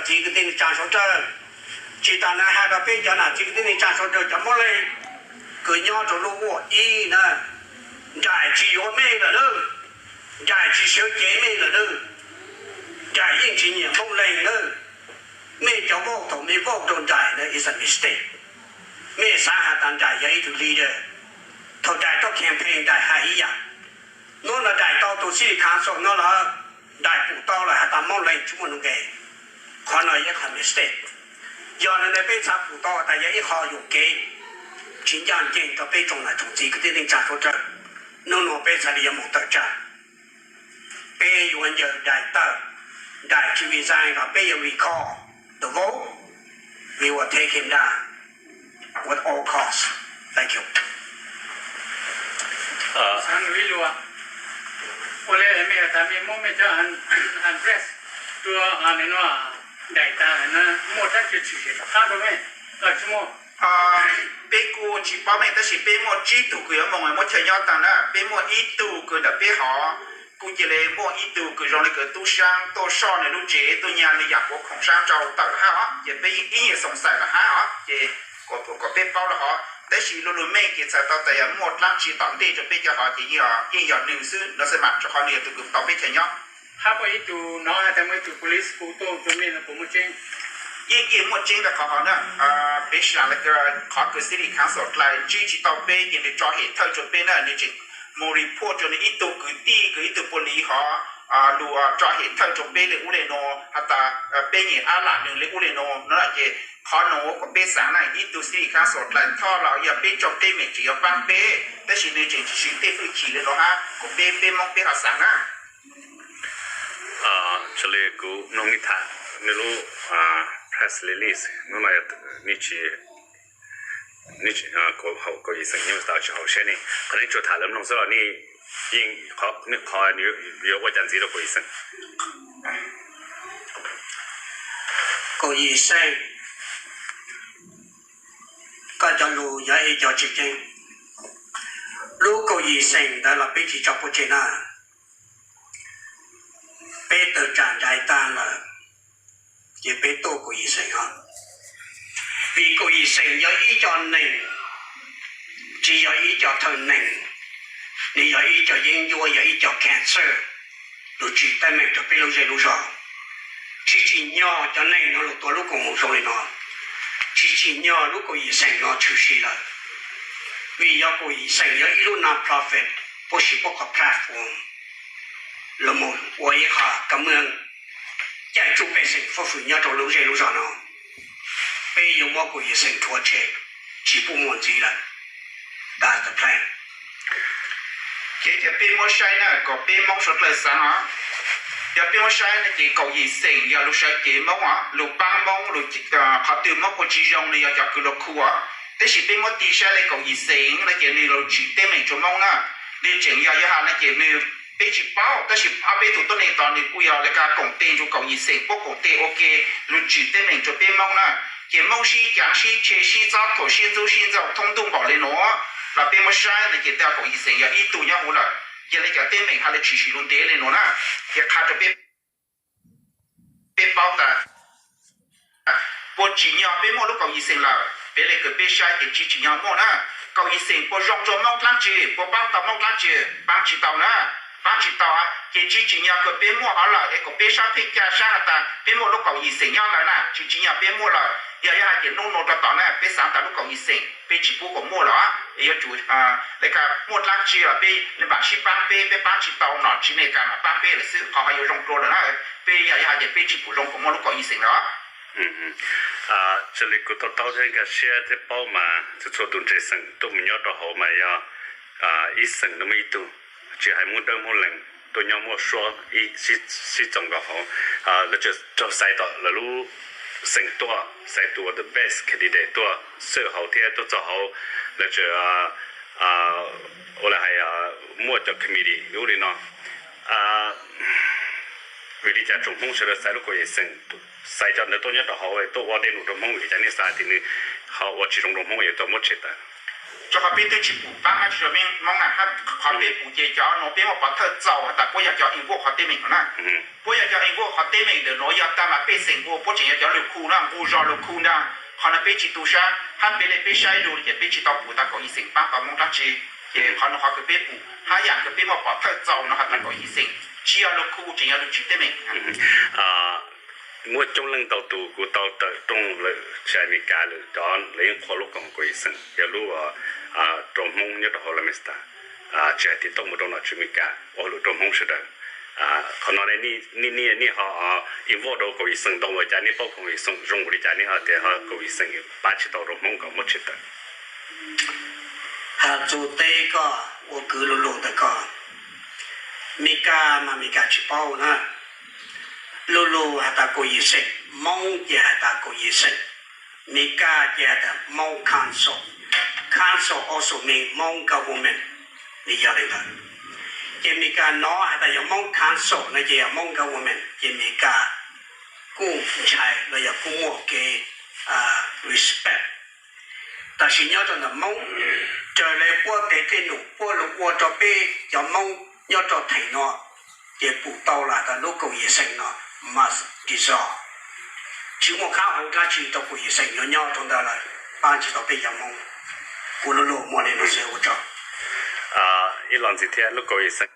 txiv kwv tij neej tsa suav dawg, tsis tas na has rau peb cov nam txiv kwv tij neej tsa suav dawg cov Moob Leeg kws nyob rau lub uas ib na, nraim tsis yuav mej lawm nawb, nraim tsis sawv cev mej lawm nawb, nraim yeej tsis nyiam Moob Leeg nawb. Mej cov vote thaum mej vote rau nraim na is a mistake. Mej xav has tas nraim yog ib tug leader, thaum nraim tau campaign nraim hais ib yam. Hnub no nraim tau tus city council no lawm, nraim pum tau lawm has tas Moob Leeg tsis muaj nuj nqes. Qhov no yog ib qho mistake. Yog li ntawd peb txhaj pum tau tas yog ib qho yuam kev tsis ncaj ncees rau peb tsoom nam tsoom txiv kwv tij neej tsa suav dawg. Hnub no peb txhaj li yuav mus tawm tsam, peb yuav ncaws nraim tawm, nraim tsis resign los peb yuav recall the vote, we will take him down with all costs. Thank you. Ua li mej has tas mej muab mej cov address rua no nraim tas na, muaj dlaab tsi tshwm sim rov qab rua mej los tsis muaj? Peb kuj tsis paub mej, tab sis peb muaj tsib tug kws yuav moog muab chaw nyob taag na. Peb muaj ib tug kws ntawm peb hov, kuj cia li muaj ib tug kws zoo li kws tub saab tuaj soj nwg lub tsev tuaj nyag nwg yaam puav khoom saab rau tawm hab os, ces peb yeej ib nyuag xoom xais los hab os, ces kom peb paub los hov. Tab sis lu lug mej ces txhais tau tas yog muaj dlaab tsi tom ntej rua peb cov hov ces yeej yog nwg xwb no xwb mas, rua qhov nwg yog tug kws tau peb chaw nyob. Hab muaj ib tug no has tas muaj ib tug police kuj tuaj rua mej no puas muaj tseeb? Yeej, yeej muaj tseeb rua qhov hov na. Peb sab le qhov kws city council dlai ntsib tsis tau peb ces nwg tso hem thawj rua peb na, nwg tseem moog report rua nwg ib tug kwv tij kws ib tug police hov lug tso hem thawj rua peb le ub le nuav has tas peb nyiam ab lam nwg le ub le nuav no ces qhov nuav kom peb xaav na, ib tug city council dlai thoj los yog peb tsoom teeb meem tseem yuav paab peb, tab sis nwg tseem tsis siv tej hwj chim le nuav hab, kom peb, peb Moob peb ho xaav na. Raws li kuv mloog nej tham, nej lub press release hnub no nej tsis, kaum yim xeem nyob tau tsis haum siab ne. Qhov nej tsuas tham lawv mloog xwb los nej yeej, nej qhov yuav ua cas ntxiv rau kaum yim xeem? Kaum yim xeem, koj cov lus yog ib co tseem ceeb. Lub kaum yim xeem ntawd los peb tsis tso pov tseg na. Peb tawm tsam nraim tag lawm, ces peb tuaj kaum yim xeem os. Vim kaum yim xeem yog ib co neeg, tsis yog ib co thawj neeg, nws yog ib co yeeb ncuab, yog ib co cancer, lug tsim teeb meem rau peb lub zej lub zog. Tsis tsim nyog cov neeg no lug tua lub koom haum zoo li no, tsis tsim nyog lub kaum yim xeem no tshwm sim lawm. Vim yog kaum yim xeem yog ib lub non-profit, puab siv puab qhov platform los mus ua ib qho kam mwj caij tsuj pej xeem fab fwm nyob rau lub zej lub zog no. Peb yuav muab kaum yim xeem rhuav tshem, tsis pub muaj ntxiv lawm. That's the plan. Ces yog peb muab saib na, kom peb Moob suav dlawg xaav os. Yog peb muab saib no ces kaum yim xeem yog lug sawv cev Moob os, lug paab Moob, lug qhov twg Moob ua tsis zoo nws yog cov kws lug khu os. Tab sis peb muab tig saib le kaum yim xeem no ces nws lug tsim teeb meem rua Moob na. Nws tseem yog, yog has no ces nws, peb tsis paub, tab sis ob peb tug tuab neeg tod nws kuj yog le kag koom tes rua kaum yim xeem, puab koom tes ua ke lug tsim teeb meem rua peb Moob na. Ces Moob sib caav sib tshe sib txob thuam sib ntxub sib ntxaug thoob ntuj npaum le nuav los peb muab saib no ces tej kaum yim xeem yog ib tug nyob huv lawm. Yog le cov teeb meem ha le tshwm sim lug ntev le nuav na, ces qha rua peb, peb paub tas puas tsim nyog peb muaj lub kaum yim xeem lawm. Peb le kws peb saib ces tsis tsim nyog muaj na. Kaum yim xeem puas zoo rua Moob dlaab tsi, puas paab tau Moob dlaab tsi? Paab tsis tau na, paab tsis tau. Ces tsis tsim nyog kws peb muaj hov lawm es kom peb sab pheej ca sab has tas peb muaj lub kaum yim xeem nyob lawm na, tsis tsim nyog peb muaj lawm. Yog, yog hais tias nub nua rua tom na peb xaav tas lub kaum yim xeem peb tsis pub kom muaj lawm, yuav tsum le kag muaj dlaab tsi los peb le npaam sib paab peb, peb paab tsis tau no tsis le kag mam paab peb lawm xwb, qhov hov yuav zoo dlua lawm na. Peb yog, yog hais tias peb tsis pum zoo kom muaj lub kaum yim xeem lawm. Raws li kuv to taub thiab nkag siab thiab paub mas txhua txhua tus ntseeg xeem tuaj mus nyob rau hauv mas yog ib xeem no muaj ib tug, tsis hais Moob Dawb Moob Lees tuaj nyob muaj suab sib txoos rau hauv. Lawv tsuas raug xaiv tom lawv lub xeem tuaj, xaiv tus the best candidate tuaj xwb hauv thiab tuaj txog hauv lawv tsuas ua li hais muaj cov committee lub li no. Vim li cas tsoom Hmoob sawv daws xaiv lub kaum yim xeem, xaiv cov ntawd tuaj nyob rau hauv tuaj ua dej num rau Hmoob, vim li cas nej xav tias nws ho ua tsis zoo rau Hmoob es tau muab tshem tawm? Rau qhov peb twb tsis pum pab Hmoob na, qhov peb pum ces cov no peb muaj pov thawj txaus has tas puab yog cov involve qhov teeb meem no na. Puab yog cov involve qhov teeb meem ntawm no, yog tas mas pej xeem ua puab tseem yog cov lug khu na, nqus zog lug khu ntag. Qhov no peb tsis tu sab, hab peb le peb saib lug ces peb tsis tau pum tas kaum yim xeem pab tau Hmoob dlaab tsi. Ces qhov no qhov kws peb pum hab yaam kws peb muaj pov thawj txaus no has tas kaum yim xeem tsis yog lug khu, tseem yog lug tsim teeb meem. Muaj coob leej ntau tus kuv tau tawm rooj lawm, tsis hais Amelikas lawm, cov lawv yeej qhuas lub koom kaum yim xeem yog lub rau Hmoob nyob rau hauv Lamestad, tsis hais tim toj mus rau nom tswv Amelikas ua hauj lwm rau Hmoob sawv daws. Qhov no nej ho involve rau kaum yim xeem ntau, ua cas nej paub kaum yim xeem zoo li cas nej ho tias kaum yim xeem pab tsis tau rau Hmoob kom muab tshem tawm? Has txug teb koj ua kwv lu lug ntawm koj, Amelikas mas Amelikas tsis paub na. Lu lug has tas kaum yim xeem, Moob ces has tas kaum yim xeem, Amelikas ces has tas Moob Council. Council also mean Moob government. Nws yog li ntawd. Ces Amelikas nov has tas yog Moob Council no ces yog Moob government, ces Amelikas kuj ntshai los yog kuj muaj kev respect. Tab sis nyob rau ntawm Moob, raws le puab tej dej num puab lug ua rau peb cov Moob nyob rau theem no, ces pum tau los tas lub kaum yim xeem no must dissolve. Tsis muaj qab hau dlaab tsi rau kaum yim xeem yuav nyob rau ntawd lawm, pab tsis tau peb cov Moob. Kuv lu lug muaj li no xwb, ua tsaug. Ib los ntxiv thiab, lub kaum yim xeem